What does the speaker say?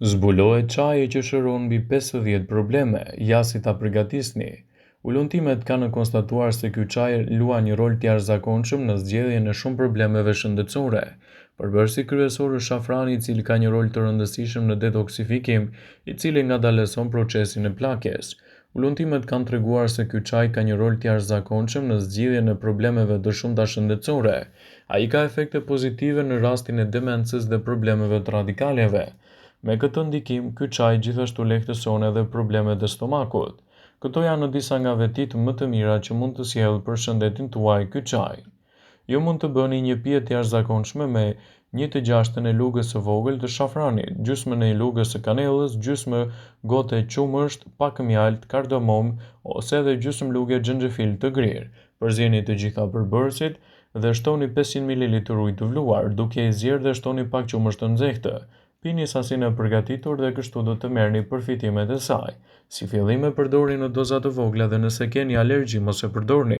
Zbulohet çaji që shëron mbi 50 probleme, ja si ta përgatisni. Hulumtimet kanë konstatuar se ky çaj luan një rol të jashtëzakonshëm në zgjidhjen e shumë problemeve shëndetësore. Përbërësi kryesor është shafrani i cili ka një rol të rëndësishëm në detoksifikim, i cili ngadalëson procesin e plakjes. Hulumtimet kanë treguar se ky çaj ka një rol të jashtëzakonshëm në zgjidhjen e problemeve të shumta shëndetësore. Ai ka efekte pozitive në rastin e demencës dhe problemeve të radikaleve. Me këtë ndikim, ky çaj gjithashtu lehtëson edhe problemet e stomakut. Këto janë disa nga vetitë më të mira që mund të sjellë për shëndetin tuaj ky çaj. Ju mund të bëni një pije të jashtëzakonshme me 1/6 e lugës së vogël të shafranit, gjysmën e lugës së kanellës, gjysmë gote qumësht, pak mjaltë, kardamom ose edhe gjysmë luge xhenxhefil të grirë. Përzieni të gjitha përbërësit dhe shtoni 500 mililitër ujë të vluar, duke i zier dhe shtoni pak qumësht të nxehtë. Pini sasinë e përgatitur dhe kështu do të merrni përfitimet e saj. Si fillim e përdorni në doza të vogla dhe nëse keni alergji mos e përdorni.